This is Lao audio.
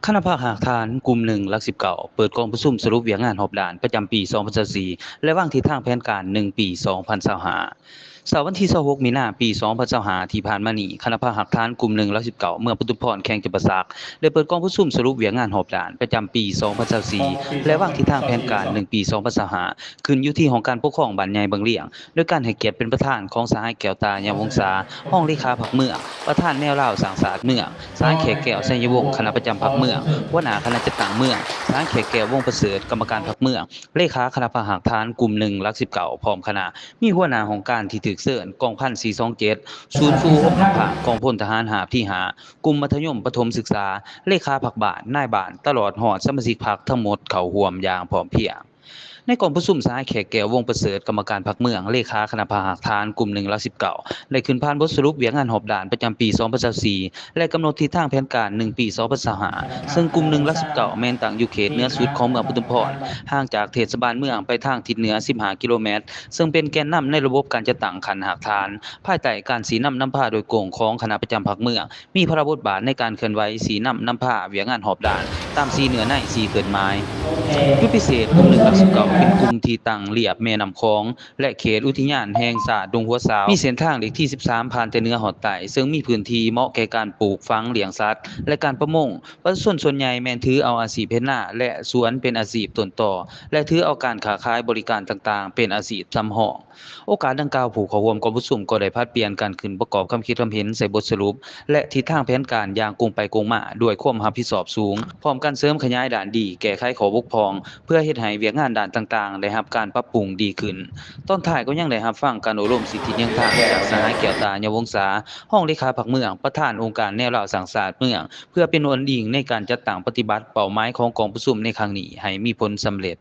ຄະນະພັກຮາກຖານກຸ່ມໜຶ່ງ ຫຼັກສິບເກົ້າ ເປີດກອງປະຊຸມສະຫຼຸບວຽກງານຮອບດ້ານປະຈຳປີສອງພັນຊາວສີ່ ແລະ ວາງທິດທາງແຜນການໜຶ່ງປີສອງພັນຊາວຫ້າ. ເຊົ້າວັນທີຊາວຫົກ ມີນາ ປີສອງພັນຊາວຫ້າ ທີ່ຜ່ານມານີ້, ຄະນະພັກຮາກຖານກຸ່ມໜຶ່ງ ຫຼັກສິບເກົ້າ ເມືອງປະທຸມພອນ ແຂວງຈຳປາສັກ ໄດ້ເປີດກອງປະຊຸມສະຫຼຸບວຽກງານຮອບດ້ານປະຈຳປີສອງພັນຊາວສີ່ ແລະ ວາງທິດທາງແຜນການໜຶ່ງປີສອງພັນຊາວຫ້າ ຂຶ້ນຢູ່ທີ່ຫ້ອງການປົກຄອງບ້ານໃຫຍ່ບັງລຽງ ໂດຍການໃຫ້ກຽດເປັນປະທານຂອງສະຫາຍ ແກ້ວຕາ ຍາວົງສາ ຮອງເລຂາພັກເມືອງ, ປະທານແນວລາວສ້າງຊາດເມືອງ, ສະຫາຍແຂກ ແກ້ວ ໄຊຍະວົງ ຄະນະປະຈຳພັກເມືອງ, ຫົວໜ້າຄະນະຈັດຕັ້ງເມືອງ, ສະຫາຍແຂກ ແກ້ວ ວົງປະເສີດ ກຳມະການພັກເມືອງ, ເລຂາຄະນະພັກຮາກຖານກຸ່ມໜຶ່ງ ຫຼັກສິບເກົ້າ ພ້ອມຄະນະ, ມີຫົວໜ້າຫ້ອງການທີ່ຖືກເຊີນ, ກອງພັນສີ່ສອງເຈັດ ສູນສູ້ຮົບນຳພາກ ກອງພົນທະຫານຮາບທີຫ້າ ກຸ່ມມັດທະຍົມປະຖົມສຶກສາ, ເລຂາພັກບ້ານ, ນາຍບ້ານ ຕະຫຼອດຮອດສະມາຊິກພັກທັງໝົດເຂົ້າຮ່ວມຢ່າງພ້ອມພຽງ. ໃນກອງປະຊຸມ, ສະຫາຍແຂກ ແກ້ວ ວົງປະເສີດ ກຳມະການພັກເມືອງ, ເລຂາຄະນະພັກຮາກຖານກຸ່ມໜຶ່ງ ຫຼັກສິບເກົ້າ ໄດ້ຂຶ້ນຜ່ານບົດສະຫຼຸບວຽກງານຮອບດ້ານປະຈຳປີສອງພັນຊາວສີ່ ແລະ ກຳນົດທິດທາງແຜນການໜຶ່ງປີສອງພັນຊາວຫ້າ ເຊິ່ງກຸ່ມໜຶ່ງ ຫຼັກສິບເກົ້າ ແມ່ນຕັ້ງຢູ່ເຂດເໜືອສຸດຂອງເມືອງປະທຸມພອນ, ຫ່າງຈາກເທດສະບານເມືອງໄປທາງທິດເໜືອສິບຫ້າກິໂລແມັດ, ເຊິ່ງເປັນແກນນຳໃນລະບົບການຈັດຕັ້ງຂັ້ນຮາກຖານ, ພາຍໃຕ້ການຊີ້ນຳນຳພາໂດຍກົງຂອງຄະນະປະຈຳພັກເມືອງ, ມີພາລະບົດບາດໃນການເຄື່ອນໄຫວຊີ້ນຳນຳພາວຽກງານຮອບດ້ານ ຕາມສີ່ເນື້ອໃນ ສີ່ເຄື່ອນໝາຍ. ຈຸດພິເສດ, ກຸ່ມໜຶ່ງ ຫຼັກສິບເກົ້າ ເປັນກຸ່ມທີ່ຕັ້ງລຽບແມ່ນ້ຳຂອງ ແລະ ເຂດອຸທິຍານແຫ່ງຊາດດົງຫົວຊາວ, ມີເສັ້ນທາງເລກທີສິບສາມ ຜ່ານແຕ່ເໜືອຮອດໃຕ້, ເຊິ່ງມີພື້ນທີ່ເໝາະແກ່ການປູກຝັງ, ລ້ຽງສັດ ແລະ ການປະມົງ. ປະຊາຊົນສ່ວນໃຫຍ່ແມ່ນຖືເອົາອາຊີບເຮັດນາ ແລະ ສວນເປັນອາຊີບຕົ້ນຕໍ ແລະ ຖືເອົາການຄ້າຂາຍບໍລິການຕ່າງໆ ເປັນອາຊີບສຳຮອງ. ໂອກາດດັ່ງກ່າວ, ຜູ້ເຂົ້າຮ່ວມກອງປະຊຸມກໍໄດ້ຜັດປ່ຽນກັນຂຶ້ນປະກອບຄຳຄິດຄຳເຫັນໃສ່ບົດສະຫຼຸບ ແລະ ທິດທາງແຜນການຢ່າງກົງໄປກົງມາດ້ວຍຄວາມຮັບຜິດຊອບສູງ, ພ້ອມກັນເສີມຂະຫຍາຍດ້ານດີ, ແກ້ໄຂຂໍ້ບົກຜ່ອງ ເພື່ອເຮັດໃຫ້ວຽກງານດ້ານຕ່າງໆໄດ້ຮັບການປັບປຸງດີຂຶ້ນ. ຕອນທ້າຍກໍຍັງໄດ້ຮັບຟັງການໂອ້ລົມສິດທິແນວທາງຈາກສະຫາຍ ແກ້ວຕາ ຍາວົງສາ ຮອງເລຂາພັກເມືອງ, ປະທານອົງການແນວລາວສ້າງຊາດເມືອງ, ເພື່ອເປັນອັນອີງໃນການຈັດຕັ້ງປະຕິບັດເປົ້າໝາຍຂອງກອງປະຊຸມໃນຄັ້ງນີ້ໃຫ້ມີຜົນສຳເລັດ.